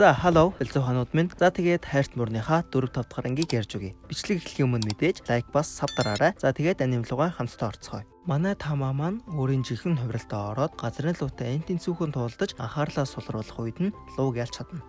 За, hello, хэлцүү ханууд минь. За, тэгээд хайрт мөрнийхаа 4 5 дахь ангийг ярьж өгье. Бичлэг эхлэхийн өмнө мэдээж лайк бас sub дараарай. За, тэгээд анимлуугаа хамтдаа орцгоё. Манай Тамаа маань өөрийн жинхэнэ хувиралтаа ороод газрын луутай энтийн цүүхэн туулдаж анхаарлаа сулруулах үед нь лууг ялж чадна.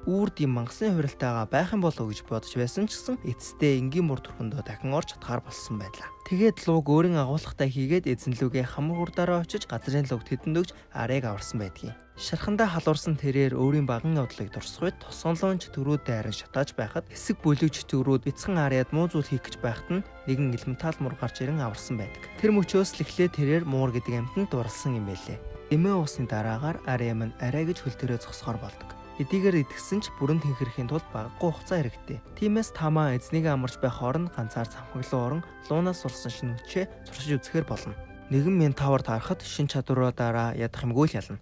Үүр дэм мангасны хувиралтайгаа байх юм болов уу гэж бодож байсан ч гэсэн эцэстээ энгийн мөр төрхөндөө дахин орж чадхаар болсон байлаа. Тэгээд лууг өөрийн агуулгатай хийгээд эзэн лүгээ хамар хурдаараа очиж газрын луг тэдэнд өгч арайг аварсан байдгийг. Шархандаа халуурсан тэрээр өөрийн баган явдлыг дурсах үед тосгонлон чөтгөрүүд дайран шатааж байхад хэсэг бүлэг чөтгөрүүд бяцхан арьяад муу зүйл хийх гэж байхад нь нэгэн элементал муур гарч ирэн аварсан байдаг. Тэр мөчөөс л эхлээд тэрээр муур гэдэг амьтанд дурлсан юм байлээ. Дэмээ усны дараагаар арья минь арай гэж хөл дээрээ зогсохоор болдог. Эдийгээр итгэсэн ч бүрэн тэнхрэхийн тулд багагүй хугацаа хэрэгтэй. Тиймээс Тамаа эзнийг амарч байх орон ганцаар цамхаглуу орон луунаас сурсан шинэ хүчээ туршиж үзэхээр болно. Нэгэн ментавар таарахад шин чадвараа дараа ядах юмгүй л ялна.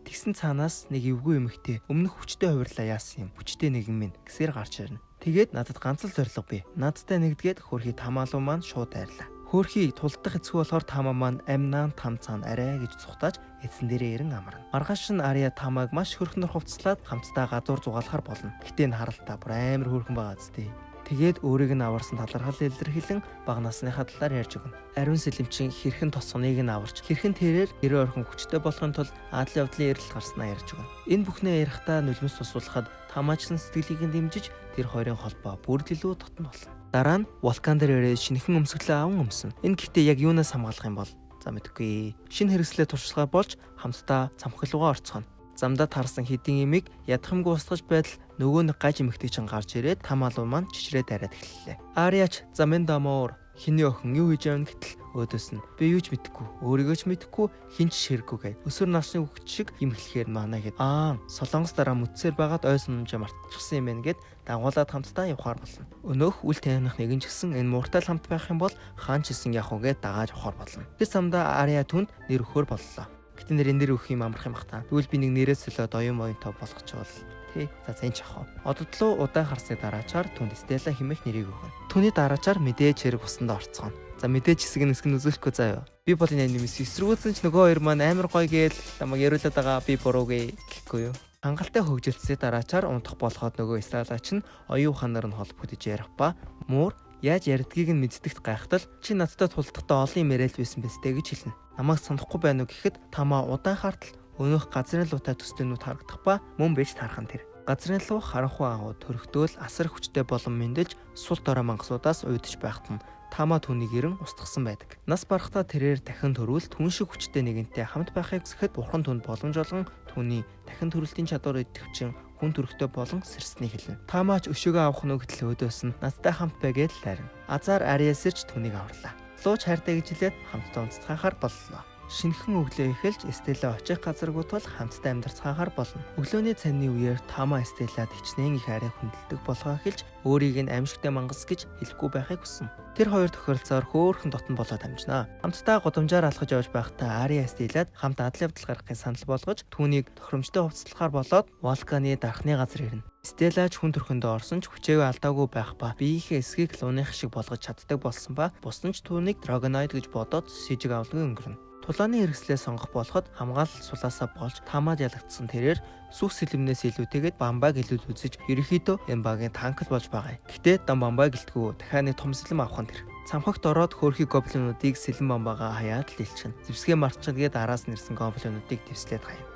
Тэгсэн цаанаас нэг эвгүй эмэгтэй өмнөх хүчтэй хувирлаа яасан юм. Хүчтэй нэгэн минь гэсээр гарч ирнэ. Тэгээд надад ганц л зорилго бий. Надтай нэгдгээд хөрхи Тамаалуу маань шууд дайрлаа. Хөөрхий тулдах эцгүй болохоор Тамаа маань амь наан там цаана арай гэж цухтааж эцэн дээрээ ирэн амарна. Маргааш нь Ария Тамааг маш хөрхнөр хувцлаад хамтдаа гадуур зугаалахар болно. Гэтэ энэ харалтаа бүр амар хөөрхөн байгаа зү. Тэгээд өөрийг нь аварсан талархал илэрхийлэн бага насныхаа талаар ярьж өгнө. Ариун сэлэмчин хэрхэн тосгоныг нь аварч, хэрхэн тэрээр гэрээ орхон хүчтэй болохын тулд адал явдлын эрэлт гарснаа ярьж өгнө. Энэ бүхнээ ярихдаа нулимс тусуулахад Тамаачлан сэтгэлийг нь дэмжиж тэр хоёрын холбоо бүр л илүү дотно болно. Дараа нь вулкан дээр ирээд шинэхэн өмсгөлөө аван өмснө. Энэ гэхдээ яг юунаас хамгаалах юм бол? За мэдэхгүй. Шинэ хэрэгслээ туршлагаа болж хамтдаа цамхаглуугаа орцгоно. Замдаа таарсан хэдийн имийг ядах юмгүй устгаж байдал нөгөө нэг гаж эмэгтэй чинь гарч ирээд Тамаалуу маань чичрээ дайраад эхэллээ. Арияч за мен дамоор хиний охин юу хийж явна гэтэл өөдөөс нь би юу ч мэдэхгүй, өөрийгөө ч мэдэхгүй, хэн ч ширэггүй гэ. Өсвөр насны хүүхэд шиг юм хэлэхээр манай гэд. Аа, Солонгос дараа мүтсээр байгаад ой санамжаа мартчихсан юм байна гэд дагуулад хамтдаа явхаар болно. Өнөөх үл таних нэгэн ч гэсэн энэ мууртай л хамт байх юм бол хаан ч гэсэн явах уу гэд дагааж явхаар болно. Тэр самдаа Ария түнд нэр өгөхөр боллоо. Гэтэ нэр энэ нэр өгөх юм амарх юм бах та. Тэгвэл би нэг нэрээс солиод оюун моёнтой болгочвол тий. За зэн ч ах. Ододлоо удаан харсны дараачаар түнд Стелла хэмээх нэрийг өгнө. Түүний дараачаар мэдээж хэрэг усандаа орцгоно. За мэдээж хэсэг нь хэсэг нь үзүүлэхгүй заа юу. Би бол энэ анимээс эсргүүцэн ч нөгөө хоёр маань амар гоё гээл намайг яриулаад байгаа би буруугүй гэхгүй юу. Хангалттай хөгжилсний дараачаар унтах болоход нөгөө Стелла чинь оюун ухаанаар нь холбогдож ярих ба муур яаж ярьдгийг нь мэддэгт гайхтал чи надтай тулдахдаа олон юм яриад байсан биз дээ гэж хэлнэ. Намайг санахгүй байна уу гэхэд Тамаа удаан хартал өнөөх газрын луутай төстөнүүд харагдах ба мөн байж таархан тэр. Газрын луу харанхуй агуу төрөгдөөл асар хүчтэй болон мэндэлж сул дорой мангасуудаас уйдаж байхад нь Тамаа түүнийг ирэн устгасан байдаг. Нас барахдаа тэрээр дахин төрүүл түн шиг хүчтэй нэгэнтэй хамт байхыг хүсэхэд бурхан түнд боломж олгон түүний дахин төрөлтийн чадвар идэвхжин хүн төрхтэй болон сэрснийг хэлнэ. Тамаач өшөөгөө авах нь гэтэл өөдөөс нь надтай хамт бай гэдэл лайрна. Азар Ариасэрч түүнийг аварлаа. Лууч хайртай гэж хэлээд хамтдаа унтцгаахаар боллоо. Шинэхэн өглөө эхэлж Стелла очих газаргүй тул хамтдаа амьдарцгаахаар болно. Өглөөний цанны үеэр Тамаа Стеллад хичнээн их арай хүндэлдэг болохоо эхэлж өөрийг нь аимшигтай мангас гэж хэлэхгүй байхыг хүсэн. Тэр хоёр тохиролцоор хөөрхөн дотн болоод амжина. Хамтдаа гудамжаар алхаж явж байхдаа Ария Стеллад хамт адал явдал гаргахыг санал болгож түүнийг тохиромжтой хувцаслахаар болоод вулканы дархны газар ирнэ. Стеллач хүн төрхөндөө орсон ч хүчээгүй алдаагүй байх ба биеийнхээ эсгийг лууных шиг болгож чаддаг болсон ба бус нь ч түүнийг Драгоноид гэж бодоод сэжиг авалгүй өнгөрнө. Тулааны хэрэгслээ сонгох болоход хамгаалал сулаасаа болж Тамаад ялагдсан тэрээр сүх сэлэмнээс илүүтэйгээд бамбайг илүүд үзэж ерөнхийдөө энэ багийн танк л болж байгаа юм. Гэтэ дан бамбай гэлтгүү дахиад нэг том сэлэм авах нь тэр. Цамхагт ороод хөөрхий гоблинуудыг сэлэм бамбайгаа хаяад л илчихнэ. Зэвсгээ мартчихна гээд араас нь ирсэн гоблинуудыг твслээд хаяа.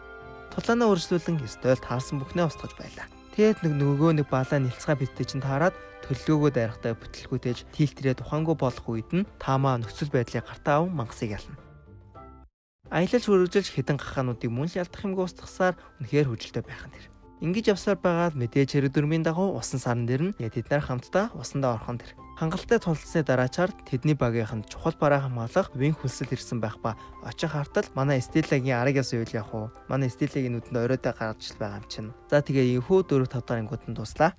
Тулаанаа үргэлжлүүлэн ёстой л таарсан бүхнээ устгаж байлаа. Тэгээд нэг нөгөө нэг балаа нэлцгай биттэй чинь таарад төлөлөөгөө дайрахтай бүтлгүүтэж тилтрээ тухангүй болох үед нь Тамаа нөхцөл байдлыг гартаа аван мангасыг ялна. Аялал үргэлжилж хэдэн гахаануудыг мөн л ялдах юмгүй устгасаар үнэхээр хөвжөлтэй байх нь тэр. Ингэж явсаар байгаад мэдээж хэрэг дүрмийн дагуу усан саран дээр нь тэд нар хамтдаа усандаа орхон тэр. Хангалттай тулалдсны дараачаар тэдний багийнханд чухал бараа хамгаалах вин хөлсөл ирсэн байх ба очих хартал манай Стеллагийн араг яс үйл явах уу? Манай Стеллагийн нүдэнд оройдоо гарч ил байгаа юм чинь. За тэгээ энхүү 4 5 дахь ангууд нь дуслаа.